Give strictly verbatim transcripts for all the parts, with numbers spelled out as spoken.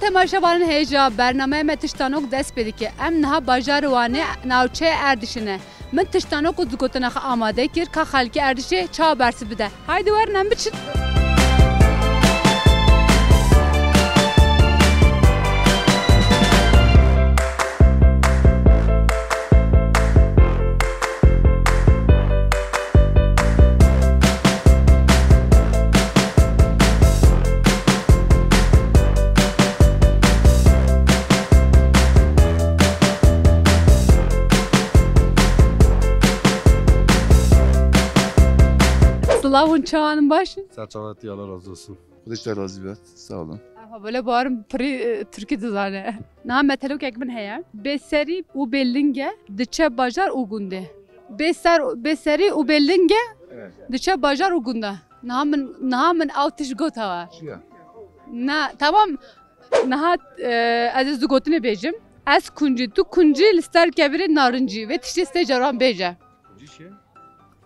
Temaşevanên hêja, bernameya me Tiştanok dest pê dike. Em niha bajarê Wanê, navçeya Erdîşê ne. Min Tiştanok û zigotina xwe amade kir, ka xelkê Erdîşê çawa bersiv bide. Haydi werin em biçin. Silav hûn çawan in, baş in? Ser çava te, Allah razı olsun. Xwedê ji te razî be. Sağ olun. Aha, böyle barim pirî, e, Tirkî dizane. Niha metelokek min heye. Bêserî û bêlinge diçe bajar û gundê. Bêser, bêserî û bêlinge Evet. diçe bajar û gunda. Niha min, niha min ew tişt got hewa. Çi ye? Na, tamam. Niha, e, ez ê zigotinê bêjim. Ez kuncî, tu kuncî li ser kevirê narincî. Vê tiştê sê caran bêje. Kuncî çi ye?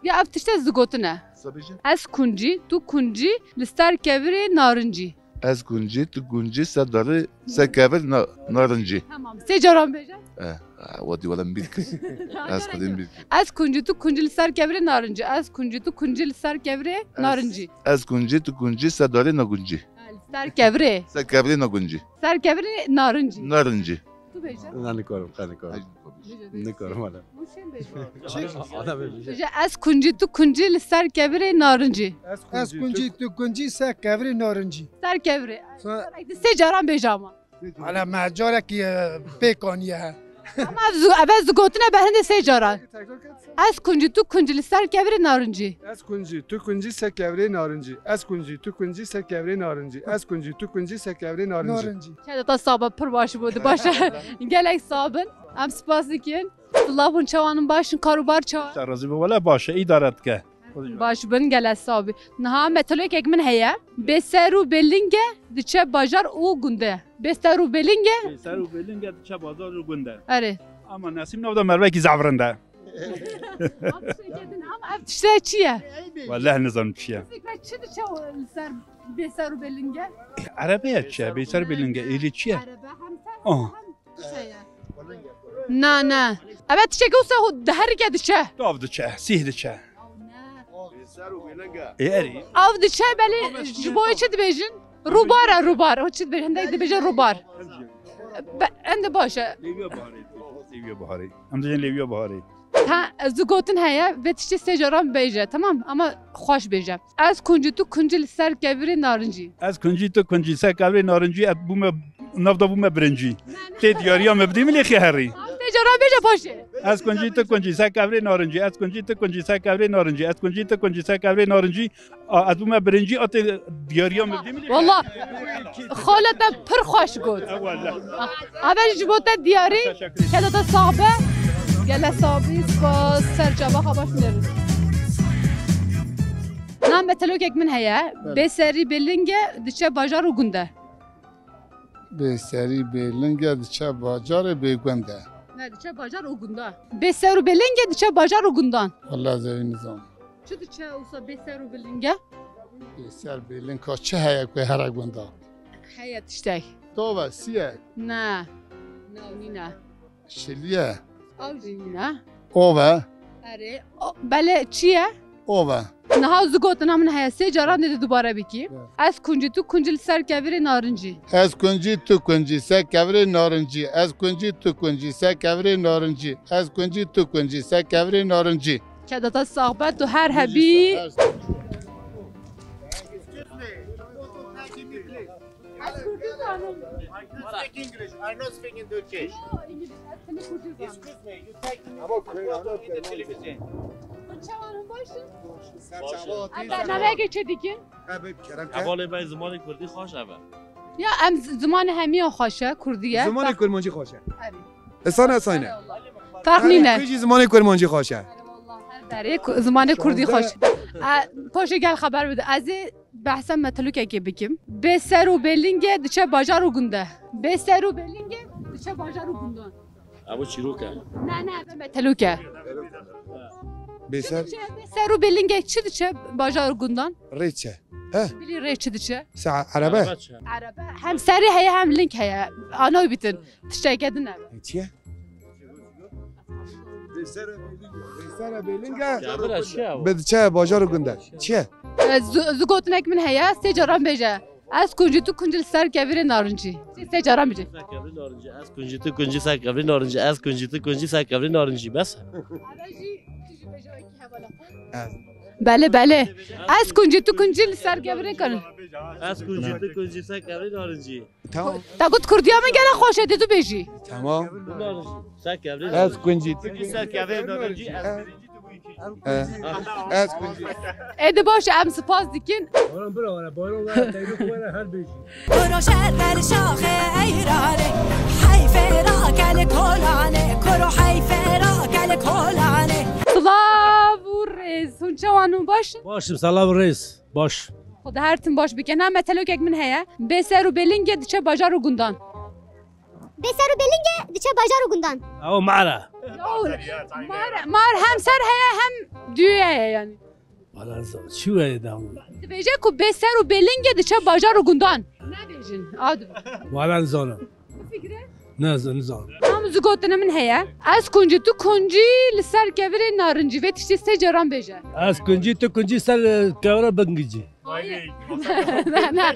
Ya ev tişt e zigotin e. Wisa bêje. Ez kuncî, tu kuncî, li ser kevirê narincî. Ez kuncî, tu kuncî, ser darê, ser kevir na-, narincî. Tamam. Sê caran bêje. Eh, ah, wadî wala min bîr kir. Ez xwedî min bîr kir. Ez kuncî, tu kuncî, li ser kevirê narincî. Ez kuncî, tu kuncî, li ser kevirê narincî. Ez kuncî, tu kuncî, ser darê naguncî. Ha, li ser kevirê. Ser kevirê naguncî. Ser kevirê narincî. Narincî. Tu bêje. Na, nikarim, qe nikarim. Nikarim hala. Hûn şên bêjin. Çi? Ana bêje. Bêje, ez kuncî, tu kuncî, li ser kevirê narincî. Ez kuncî, tu kuncî, ser kevirê narincî. Ser kevirê. Sa- Sê caran bêje ama. Hala me carekî, e, pêk aniye. Ama ev zu-, ev ez zigotine berhindê sê caran. Ez kuncî, tu kuncî, li ser kevirê narincî. Ez kuncî, tu kuncî, ser kevirê narincî. Ez kuncî, tu kuncî, ser kevirê narincî. Ez kuncî, tu kuncî, ser kevirê narincî. Narincî. Keda te sabe pir baş bû, di baş e. Gelek sabin. Em spas dikin. Silav hûn çawan in, baş in, karûbar çawa? Te razî be, wele baş e, îdare dike. Baş bin, gelek sabî. Niha metelokek min heye. Bê ser û bê linge diçe bajar û gunde. Bê ser û bê linge. Bê ser û bê linge diçe bajar û gunde. Erê. Ama nesîm nav da mervekî zevrin de. Ama ev tişte çi ye? Wallahî nizanim çi ye. Çi diçe li ser bê ser û bê linge? Erebe ye çi ye? Bê ser bê linge êlî çi ye? Erebe hem ser hem tişte ye. Na, na. Eve tiştek olsa ho-, diherike diçe. Dav diçe, sîh diçe. Ê erî. Av diçe belê ji bo çi dibêjin? Rûbar e, rûbar. O çi dibêjin? Hindek dibêjin rûbar. Be-, em de baş e. Lêwiya biharê. Lêwiya biharê. Em dibêjin lêwiya biharê. Ha, ez du gotin heye, vê tiştê sê caran bêje, tamam? Ama xweş bêje. Ez kuncî, tu kuncî li ser kevirê narincî. Ez kuncî, tu kuncî ser kevirê narincî, ez bûme, nav da bûme birincî. Tê diyariya me bidî min lê xê herî. Sê caran bêje paşê. Ez kuncî, tu kuncî ser kevirê narincî. Ez kuncî, tu kuncî ser kevirê narincî. Ez kuncî, tu kuncî ser kevirê narincî. A, ez bûme birincî, a tê diyariya min bidî min. Walla, xala te pir xweş got. Ewella. Eve ji bo te diyarî, Teşekkür ederim. Keda te sax be. Gele sabî, spas, ser çava xwe baş minerin. Na metelokek min heye. Evet. Bê serî bê linge diçe bajar û gund e. Bê serî bê linge diçe bajarê bê gund e. Ne, diçe bajar û gundan. Bê ser û bê linge diçe bajar û gundan. Walla zevî nizam. Çi diçe wisa bê ser û bê linge? Bê ser bê linka çi heye ku here gunda? Heye tiştek. Tov e, siyek. Ne. Ne, nîne. Şilî ye. Ew jî nîne. Ov e. Erê. O, belê çi ye? Ov e. Niha zu gotina min heye, sê caran dê dubare bikî. Evet. Ez kuncî, tu kuncî li ser kevirê narincî. Ez kuncî, tu kuncî, ser kevirê narincî. Ez kuncî, tu kuncî, ser kevirê narincî. Ez kuncî, tu kuncî, ser kevirê narincî. Keda te sax be, tu her hebî. Ez kurdî zanim. I know speak English. I know speak in Turkish. No, English, ez tenê kurdî zanim. Excuse me, you take me in the television. Hûn çawan hûn baş in? Baş in. Em bernameyekê çê dikin? Hevalê me zimanê kurdî xweş e be. Ya em z-, zimanê hemiyan xweş e, kurdî ye. Zimanê kurmancî xweş e. Erê. Esane, esane. Ferq nîne. Kujî zimanê kurmancî xweş e. Erê wallah, her derê ku-, zimanê kurdî xweş. E, paşê gel xeber bide. Ez ê behsa metelûkekê bikim. Bê ser û bê lingê diçe bajar û gund e. Bê ser û bê lingê diçe bajar û gundan. Evo çîrok e. Ne, ne, ev metelûk e. Bê ser? Çi diçe, bê ser û bê lingê çi diçe bajar û gundan? Rê diçe. He. Bilî rê çi diçe? Se erebe? Erebe çi? Erebe. Hem serî heye hem ling heye. Anoy bitin. Tişteke din e. Çi ye? Sere bêlinge. Ya, bira, çi ye o? Bi diçe bajar û gund e. Çi ye? E, zu-, zu gotinek min heye, sê caran bêje. Ez kuncî, tu kuncî, li ser kevirê narincî. Sê caran bêje. Ser kevirê narincî, ez kuncî, tu kuncî, ser kevirê narincî, ez kuncî, tu kuncî, ser kevirê narincî. Bes. Eve jî, tu jî bêje wekî hevala xwe. Evet. Belê, belê. Ez kuncî, tu kuncî, li ser kevirê karin. Ez kuncî, tu kuncî, ser kevirê narincî. Tamam. Te got kurdiya min gelek xweş e, dê tu bêjî. Tamam. Narincî. Ser kevirê narincî. Ez kuncî, tu kuncî, ser kevirê narincî. Ez He. Ez kuncî. Ê di baş e, em spas dikin. Baran bira were, baran were, teyrûk were, her bêjî. Kuro şer ber şaxê eyranê, heyfê ra gel kolanê, kuro heyfê ra gel kolanê. Silav û rêz, hûn çawan û baş in? Baş im, silav û rêz, baş. Xweda her tim baş bike. Na metelokek min heye. Bê ser û bê lingê diçe bajar û gundan. Bê ser û bê lingê diçe bajar û gundan. Ew mar e. Mar, mar hem ser heye hem duyê heye yani. Wala zor. Çi wê de? Dibêje ku bê ser û bê lingê diçe bajar û gundan. Nebêjin. Ad. Wala zor. Fikre? Ne zor, ne zor. Tam zu gotine min heye. Ez kuncî, tu kuncî, li ser kevirê narincî. Vê tiştî sê caran bêje. Ez kuncî, tu kuncî, ser, e, kevira bingicî. Hayır. Ne, ne.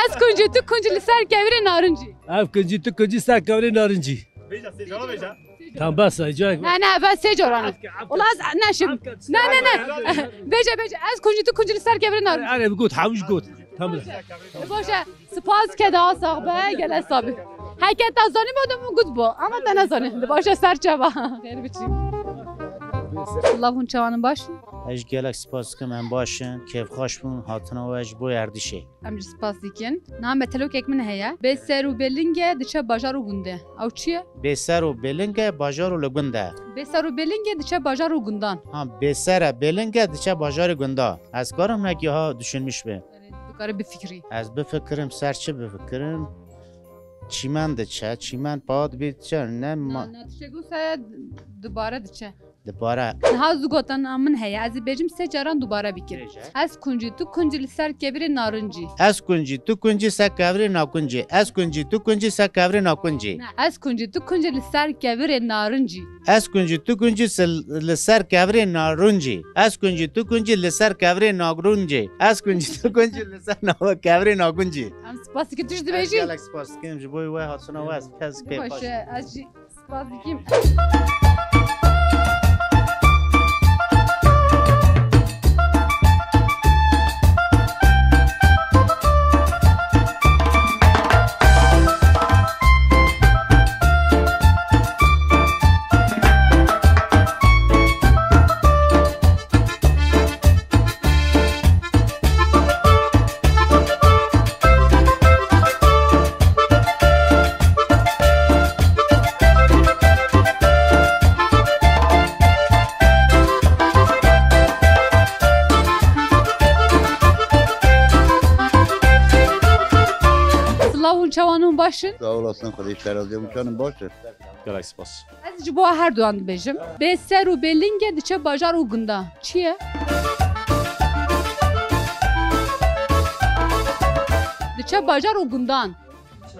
Ez kuncî, tu kuncî, li ser kevirê narincî. Ez kuncî, tu kuncî, ser kevirê narincî. Bêje, sê caran bêje. Tam bes e, cay. Ne, ne, ben sê caran. Ola ez, ne, şimdi. Ne, ne, ne. Bêje, bêje. Ez kuncî, tu kuncî, li ser kevirê narincî. Erê, erê, got, hewş got. Tamam. Baş e. Spas ke daha sax be, gele sabî. Heke te zanî bo de min got bo. Ama te nezanî. Baş e ser çava. Xêr biçî. Silav, hûn çawan in, baş in? Ez gelek spas dikim, em baş in. Kêfxweş bûn, hatina we ji bo Erdîşê. Em jî spas dikin. Niha metelokek min heye. Bê ser û bê lingê diçe bajar û gundê. Ew çi ye? Bê ser û bê lingê bajar û li gund e. Bê ser û bê lingê diçe bajar û gundan. Ha, bê ser e, bê lingê diçe bajarê gunda. Ez karim hinekî ha düşünmüş bim. Erê, tu karî bifikirî. Ez bifikirim, ser çi bifikirim? Çîmen diçe, çîmen pat bî diçe, ne ma- Na, na, tiştek wisa ye, dubare diçe. Dubare. Niha zu gotina min heye, ez ê bêjim sê caran dubare bikin. Bêje. Ez kuncî, tu kuncî, li ser kevirê narincî. Ez kuncî, tu kuncî, ser kevirê nakuncî. Ez kuncî, tu kuncî, ser kevirê nakuncî. Ne, ez kuncî, tu kuncî, li ser kevirê narincî. Ez kuncî, tu kuncî, se-, li ser kevirê naruncî. Ez kuncî, tu kuncî, li ser kevirê naruncî. Ez kuncî, tu kuncî, li ser na-, kevirê nakuncî. Em spas dikin, tu jî dibêjî? Ez gelek spas dikim, ji bo we hatina we ez kes kêfxweş. Baş e, ez jî spas dikim. Silav, hûn çawan in, hûn baş in? Sağ olasın, Xwedê ji te razî, hûn çawan in, baş in? Gelek spas. Ez ji bo her duyan dibêjim. Bê ser û bê lingê diçe bajar û gundan. Çi ye? Diçe bajar û gundan.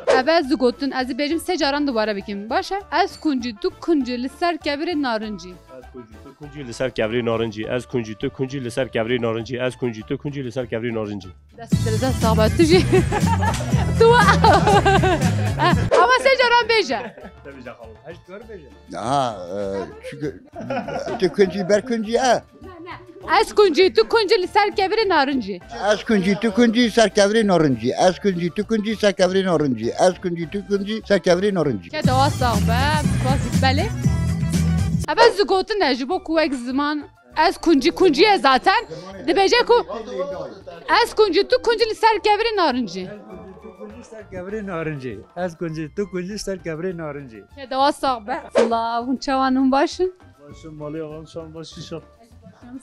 Ev ez digotin, ez dibêjim sê caran dubare bikim. Baş e? Ez kuncî, tu kuncî, li ser kevirê narincî. Ez kuncî, tu kuncî, li ser kevirê narincî. Ez kuncî, tu kuncî, li ser kevirê narincî. Ez kuncî, tu kuncî, li ser kevirê narincî. Dest, dest sax be, tu jî. Tu. Ama sê caran bêje. Te bêje xalo. Heşt kar bêje. Ha, e, çünkü, tu kuncî, ber kuncî, e. Ez kuncî, tu kuncî, li ser kevirê narincî. Ez kuncî, tu kuncî, ser kevirê narincî. Ez kuncî, tu kuncî, ser kevirê narincî. Ez kuncî, tu kuncî, ser kevirê narincî. Ke dewa sax be, spas belê. Eve zigotin e, ji bo ku wek ziman Ez kuncî, kuncî ye zaten. Dibêje ku ez kuncî, tu kuncî li ser kevirê narincî. Ser kevirê narincî. Ez kuncî, tu kuncî ser kevirê narincî. Ke dewa sax be. Silav, hûn çawan in, hûn baş in? Başım, malê avan, şan baş, şişa.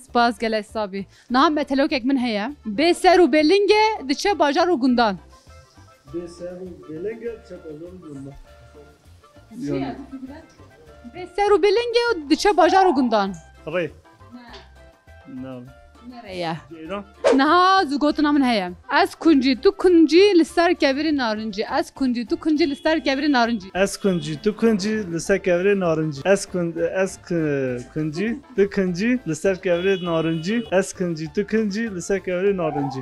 Spas, gelek sabî. Niha metelokek min heye. Bê ser û bê lingê diçe bajar û gundan. Bê ser û bê lingê diçe bajar û gundan. Çi ye? Bê ser û bê lingê diçe bajar û gundan. Rê. Ne. Ne. Nereye? Ceyran. Niha zû gotina min heye. Ez kuncî, tu kuncî li ser kevirê narincî. Ez kuncî, tu kuncî li ser kevirê narincî. Ez kuncî, tu kuncî li ser kevirê narincî. Ez kun-, ez ku-, kuncî, tu kuncî li ser kevirê narincî. Ez kuncî, tu kuncî li ser kevirê narincî.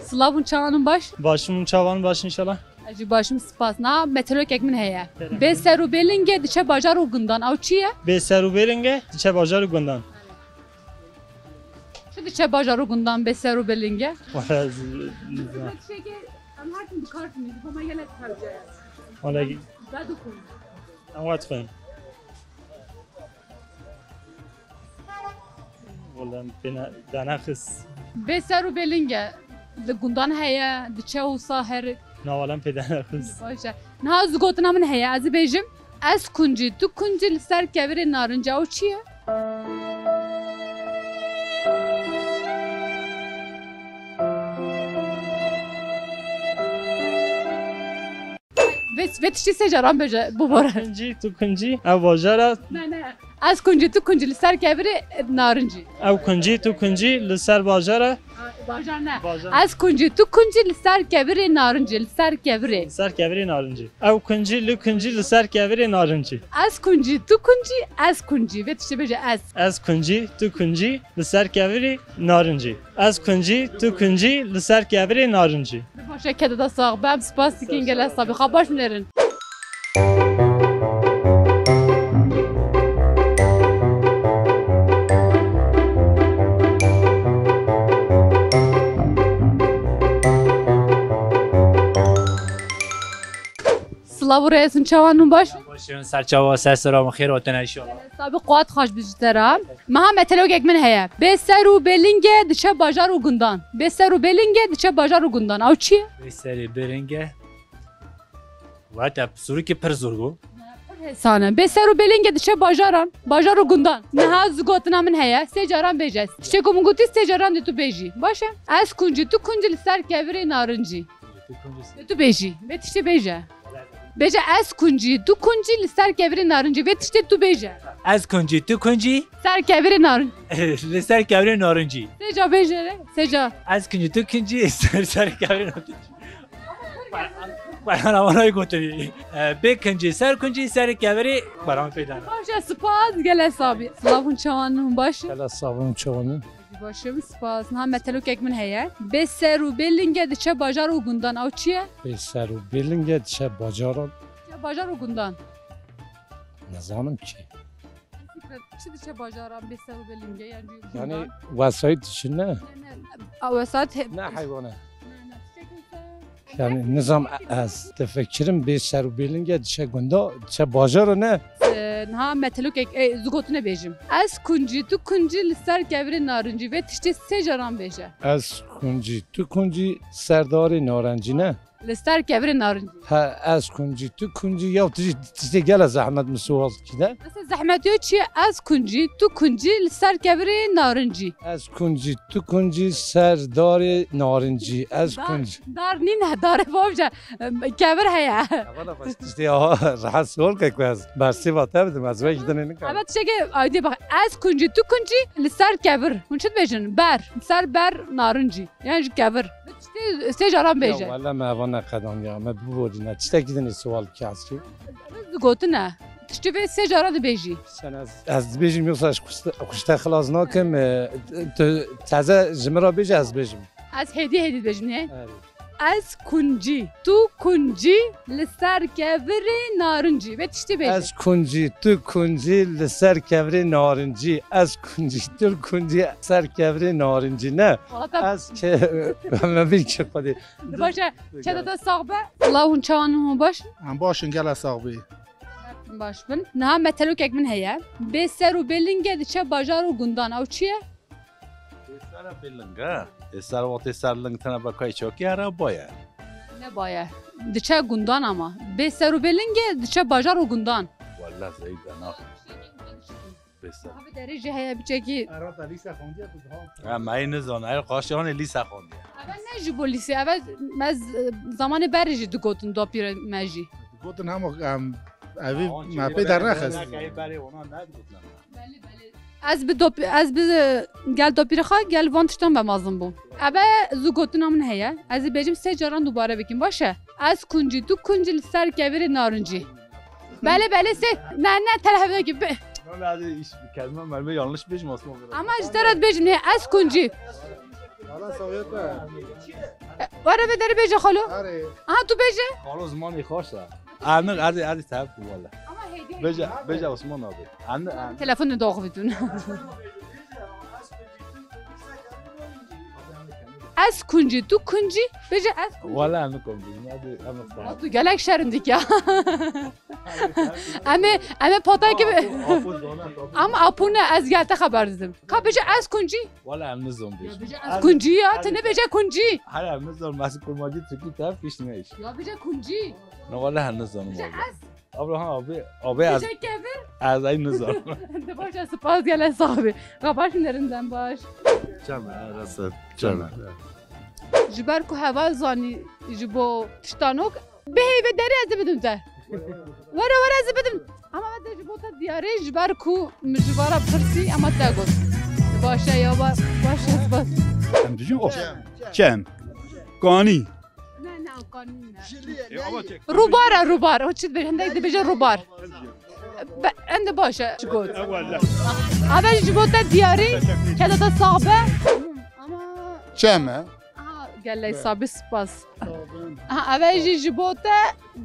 Silav û çawanûn baş? Başim û çawan baş inşallah. Ez jî başim, spas. Na metelokek min heye. Bê ser û bê linge diçe bajar û gundan. Ew çi ye? Bê ser û bê linge diçe bajar û gundan. Çi diçe bajar û gundan bê ser û bê linge? Wala ez nizam. Tiştekî em her tim dikartin, ji bo me gelek hewce ye. Wala gi- Vedixwin. Em vedixwin. Wala em pê ne-, danaxis. Bê ser û bê linge. Li gundan heye, diçe wisa her. Na wala em pê danaxis. Baş e. Niha zû gotina min heye, ez ê bêjim. Ez kuncî, tu kuncî li ser kevirê narincî. Ew çi ye? Vê, vê tiştî sê caran bêje, bibore. Kuncî, tu kuncî, ew bajara. Ne, ne. Ez kuncî, tu kuncî li ser kevirê narincî. Ew kuncî, tu kuncî li ser bajara. Bajar ne. Bajar. Ez kuncî, tu kuncî li ser kevirê narincî, li ser kevirê. Li ser kevirê narincî. Ew kuncî, li kuncî li ser kevirê narincî. Ez kuncî, tu kuncî, ez kuncî. Vê tiştê bêje ez. Ez kuncî, tu kuncî li ser kevirê narincî. Ez kuncî, tu kuncî li ser kevirê narincî. Baş e, kete de sax be, em spas dikin, gelek sax be. Xwe baş binêrin. Silav û rêz, hûn çawan, hûn baş? Baş in, ser çawa, ser sera min xêr hatine inşallah. Sabî, quwat xweş bi ji te re. Meha metelokek min heye. Bê ser û bê linge diçe bajar û gundan. Bê ser û bê linge diçe bajar û gundan. Ew çi ye? Bê serê bê linge. Wate, surikê pir zor bû. Pir hêsan e. Bê ser û bê linge diçe bajaran, bajar û gundan. Niha zû gotina min heye. Sê caran bêje. Tiştê ku min gotî sê caran dê tu bêjî. Baş e? Ez kuncî, tu kuncî li ser kevirê narincî. Dê tu bêjî. Vê tiştê bêje. Bêje ez kuncî, tu kuncî li ser kevirê narincî. Vê tiştê tu bêje. Ez kuncî, tu kuncî. Ser kevirê narincî. Li ser kevirê narincî. Sê ca bêje re, sê ca. Ez kuncî, tu kuncî, ser, ser kevirê narincî. Baran awanayê gotinî. E, bê kuncî, ser kuncî, ser kevirê baran pêdana. Baş e, spas, gelek sabî. Silav hûn çawan, hûn baş in? Gelek sax in, çawan in? Baş im, spas. Niha metelokek min heye. Bê ser û bê linge diçe bajar û gundan. Ew çi ye? Bê ser û bê linge diçe bajaran. Diçe bajar û gundan. Nizanim çi. Çi diçe bajaran bê ser û bê linge? Yani, yani gundan. Wesayît diçin ne? Ne, ne. A, wesayît he- Ne heywane? Ne, ne. Çiçek insan. Yani nizam ez tefikirim bê ser û bê linge diçe gunda, diçe bajara ne? E, niha metelokek, e, zû gotine bêjim. Ez kuncî, tu kuncî li ser kevirê narincî. Vê tiştê sê caran bêje. Ez kuncî, tu kuncî serdarê narincî ne? Li ser kevirê narincî. He, ez kuncî, tu kuncî, ya tiştê, tiştê gele zehmet mi sual kî de? Mesela zehmet yo çi? Ez kuncî, tu kuncî li ser kevirê narincî. Ez kuncî, tu kuncî serdarê narincî. Ez kuncî. Dar nîne, darê bavce. Kevir heye. Valla baş tiştê ya, rehet sual ke ku ez bersê va te bidim, ez wek dinê nikim. Evet, tiştekê aydê bak. Ez kuncî, tu kuncî li ser kevir. Hûn çi dibêjin? Ber. Li ser ber narincî. Yan jî kevir. Tiştê sê caran bêje. Ya wele me eva neqedaniya, me biborîne. Tiştekî dinê sual kî ez kî. Gotine. Tiştê vê sê caran dibêjî. Sen ez, ez dibêjim yoksa ez kuşte, kuşte xilas nakim, e, tu teze ji min re bêje ez bêjim. Ez hêdî hêdî dibêjim, ne? Evet. Ez kuncî, tu kuncî li ser kevirê narincî. Vê tiştê bêje. Ez kuncî, tu kuncî li ser kevirê narincî. Ez kuncî, tu kuncî ser kevirê narincî. Ne. Wala te- Ez ke-, me bir çi xwedê. Baş e, çete te sax be. Silav hûn çawan, hûn baş? Em baş in, gelek sax bî. Baş bin. Niha metelokek min heye. Bê ser û bê linge diçe bajar û gundan. Ew çi ye? Ê ser e bê linge. Ê ser wextê ser ling tine be kay çokî here baye. Ne baye. Diçe gundan ama. Bê ser û bê linge diçe bajar û gundan. Wele zeyde na. Bê ser. Abi derê jî heye biçekî. Erata lîse xwendiye tu daha. Ha, me yê nizan. Ev qaşiyanê lîse xwendiye. Eve ne ji bo lîse. Eve me z-, zamanê berê jî digotin dapîrê me jî. Digotin hema em evî me pê dernexist. Belê, belê. Ez bi dopî-, ez bi gel dopîrê xwe gel van tiştan ve mezin bûm. Eve zû gotina min heye. Ez ê bêjim sê caran dubare bikim, baş e? Ez kuncî, tu kuncî li ser kevirê narincî. Belê, belê, sê. Ne, ne, telef vekî. Be- Lan hadi iş, kelime melime yanlış bêjim aslında. Ama ji te re dibêjim, ne, ez kuncî. Valla sawiyet be. Were vê derê bêje xalo. Erê. Aha, tu bêje. Xalo zimanê xweş e. Anı hadi, hadi, sebep wala. Ama hediye. Bêje, bêje Osman abi. Anı, anı. Telefonu da oxuvidun. Ez kuncî, tu kuncî, bêje ez kuncî. Wala anı kuncî. Hadi, ama. Tu gelek şerm dikî ya. Em ê, em ê patay gibi. Ama apo ne, ez gel te xeber didim. Ka bêje ez kuncî. Wala em nizom bêjim. Ya bêje ez kuncî ya, te nebêje kuncî. Hala em nizom, masi kurmancî Türkî tef kişt ne iş. Ya bêje kuncî. Ne wala em nizom. Bêje ez. Abla ha abi, abi ez. Bêje kevir. Ez ay nizom. De baş e, spas gele sabi. Xebaş nerinden baş. Çem e, rasa. Çem e. Ji ber ku heval zanî ji bo tiştanok. Bihê vê derê ez ê bidim te. Were, were, ez ê bidim. Ama ez ê ji bo te diyarê, ji ber ku min ji vara pirsî, ama te got. Baş e ya, ba-, baş e, spas. Em dijin o. Çem. Çem. Kanî. Ne, ne, o kanî ne. E, ama çek. Rûbar e, rûbar. O çi dibêje, hindek dibêje rûbar. Be, em de baş e, çi got. Eve ji bo te diyarî, keda te sax be. Ama Çem e. Aha, gelek sabî, spas. Aha, eve jî ji bo te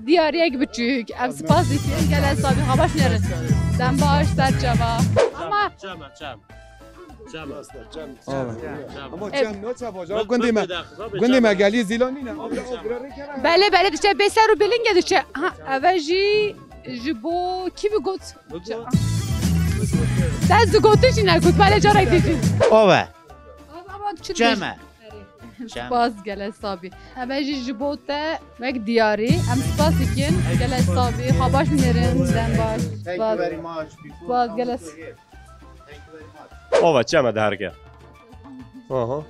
diyariyek biçûk. Em spas dikin, gelek sabî. Xebaş nerin. Dem baş, ser çava. Ama Çem, çem. Çem. Çem. Ama E, çem ne çava? Gundî me. Gundî me gelî zîlanî ne. Belê, belê, diçe bê ser û bilinge diçe. Ha, eve jî ji bo kî bi got? Te zû gotin jî negot, belê carek dîtin. Ove. Ama, ama çi Çem e. Spas gele sabî. Eve jî ji bo te wek diyarî. Em spas dikin. Gele sabî. Xebaş minerin. Dem baş. Thank you very much. Spas gele. Thank you very much. Ova çeme de herke. Aha.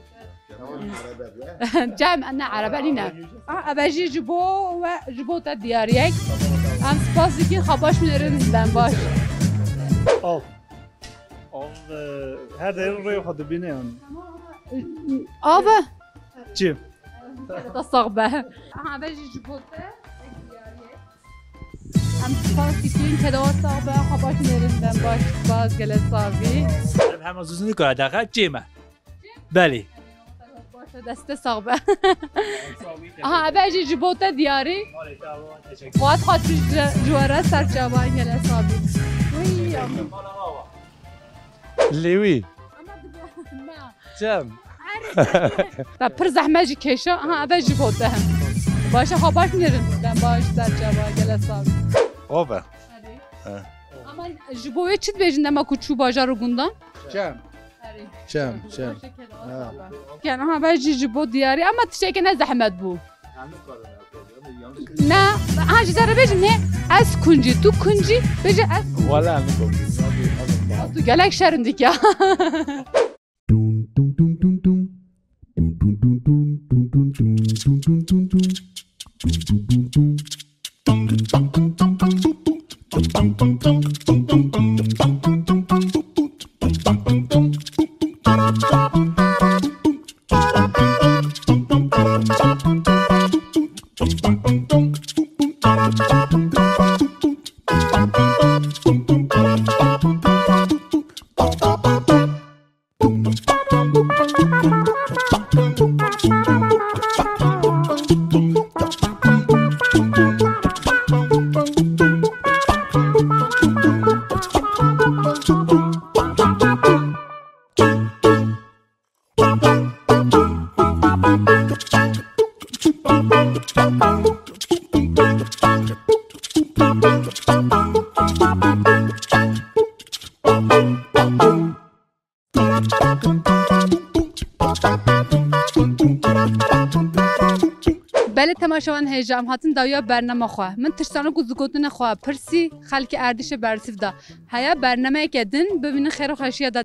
Cem, ne, erebelî ne. Ha, eve jî ji bo we, ji bo te diyariyek. Em spas dikin. Xebaş minerin. Dem baş. Av. Av, e, her derin rêya xwe dibîne yani. Av e? Çi? Da sax be. Aha, ve jî ji bo te. Em spas dikin, keda we sax be, xwe baş nerin, dem baş, spas, gele sabî. Ev hema zûzûnî kara daxe, çê me. Belê. Baş e, deste sax be. Aha, eve jî ji bo te diyarî. Xwat xwat ji, ji we re ser çavan gele sabî. Wî, ya. Lêwî. Çem. Te pir zehmet jî kêşa. Aha, eve ji bo te. Baş e, xwe baş nerin. Dem baş, ser çavan gele sabî. Ove. He. Ama ji bo wê çi dibêjin dema ku çû bajar û gundan? Çem. Çem, çem. Ha. Ken, aha, ve jî ji bo diyarî, ama tiştekê ne zehmet bû. Ne, ha, ji zere bêjin ne, ez kuncî, tu kuncî, bêje ez. Wala em kuncî. Tu gelek şerm dikî ya. Belê temaşevan hêja, em hatin dawiya bernama xwe. Min tiştana ku zikotine xwe pirsî, xelkê erdîşê bersiv da. Heya bernameyeke din, bibînin xêr û xweşiya da.